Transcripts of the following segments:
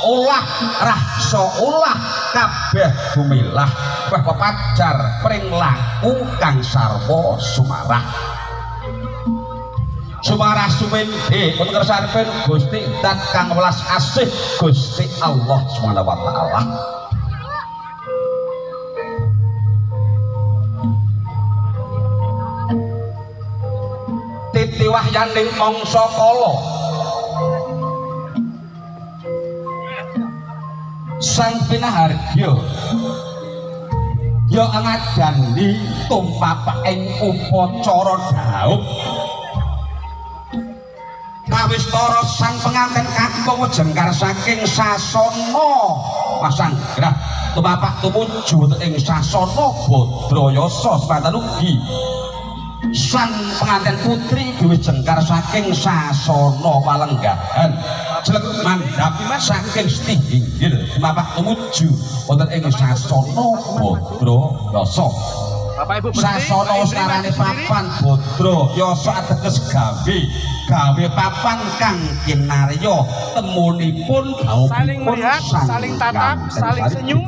olah rahsa olah kabeh gumilah weh pepajar pring laku kang sarwa sumarah. Sumarah suwende wonten kersanipun Gusti Dat kang welas asih Gusti Allah Subhanahu wa taala. Titi wahyaning mangsa kala sang pinahargya ya ngadani tumpapak ing upacara dhaup kawistara sang penganten kakung wejengkar saking sasana pasanggrah tumapak tumuju ing sasana Badrayasa semanten ugi sang penganten putri wejengkar saking sasana palenggahan jelek mandhap saking Stinggil tumapak tumuju wonten ing sasana Badrayasa. Sasana sarane papan Badrayasa ateges gawe gawe papan kang kinarya temunipun saling melihat, saling tatap, saling senyum.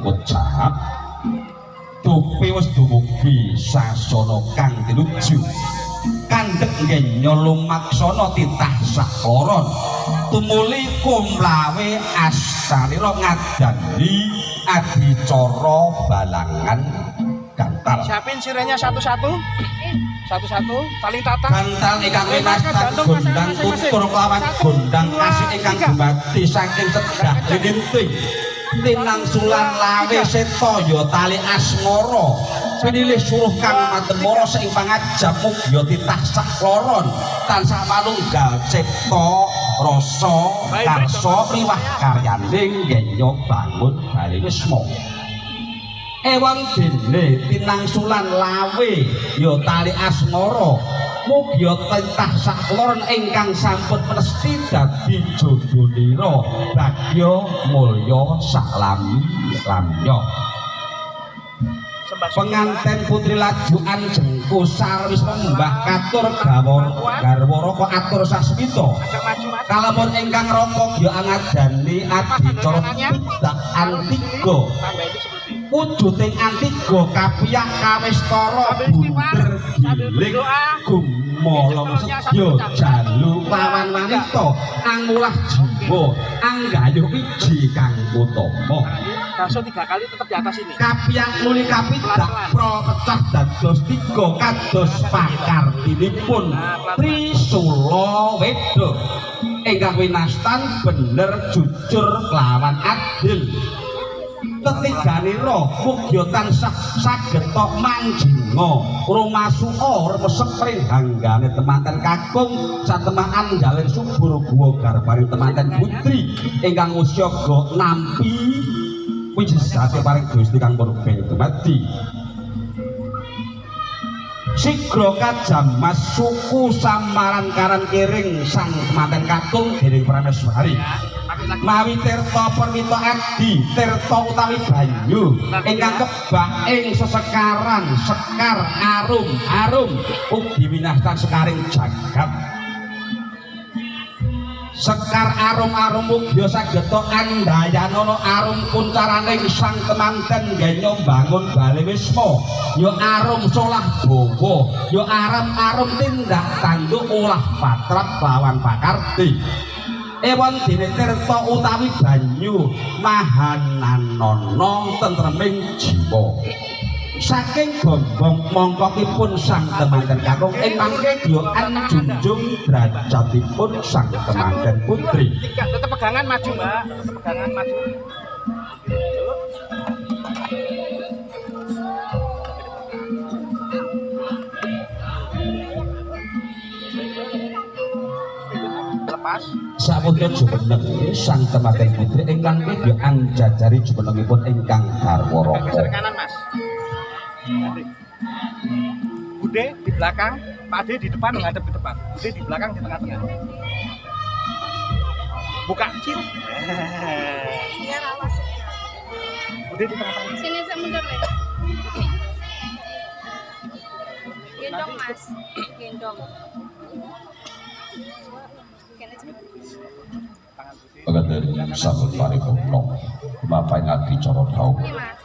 Tupi wis dumugi sasana kang tinuju kandhek ngenya lumaksana titah sakloron tumuli kumlawe astalira ngadani adicara balangan gantal. Siapin sirenya satu-satu. Satu-satu, saling tatap. Gantal ingkang winastan gondang tutur kelawan gondang kasih ingkang dumadi saking sedah linting tinangsulan lawe seta ya tali asmara pinilih suruh kang matemara saing pangajap mugya titah sakloron tansah manunggal cipta rasa karsa riwah karyaning yenya bangun bali wisma. Ewan dene tinangsulan lawe ya tali asmara mugya titah sakloron ingkang sampun mesti dadi jodhonira bagya mulya saklami lamya. Penganten putri lajukan jengku sarwis mbah katur gawor garwa raka atur sasmita kalamun ingkang raka gya angadani adicara pidak antiga wujuding antiga kapiyak kawistara bunder giling gumolong sedya jalu lawan wanita angulah jiwa anggayuh wiji kang utama. Bakso 3 kali tetap di atas ini. Kapiyak nuli kapidak pro pecah dados tiga kados pakartinipun Trisula Weda ingkang winastan bener jujur kelawan adil. Tetiganira mugya tansah sagetok manjinga rumasuka remesep pring hanggane temanten kakung satemaan jalin subur guwa garbaning temanten putri ingkang usyaga nampi wijisate paring Gusti kang purbeng dumadi. Sigra kajamas suku samaran karan kiring sang temanten kakung dening Prameswari. Mawi tirta perwita adi tirta utawi banyu ingkang kebak ing sesekaran sekar arum arum ugi winastan sekaring jagat. Sekar arum arum ugi sageta andayanana arum kuncaraning sang temanten genya bangun bale wisma ya arum solah bawa ya arum arum tindak tanduk olah patrap lawan pakarti. Ewon dene tirta utawi banyu mahananana tentreming jiwa. Saking gombong mongkokipun sang temanten kakung ing mangke gyokan junjung derajatipun sang temanten putri. Tetep pegangan maju, Mbak. Tetep pegangan maju. Lepas. Saputra jumeneng sang temanten putri ingkang kedya anjajari jumenengipun ingkang garwa raka. Kanan, Mas. Bude di belakang, Pak De di depan menghadap ke depan. Bude di belakang di tengah-tengah. Buka kecil. Biar awas. Bude di tengah-tengah. Sini saya mundur le. Gendong, Mas. Gendong. Pagandari sampun paripurna. Bapak adicara dhawuh. Ini, Mas.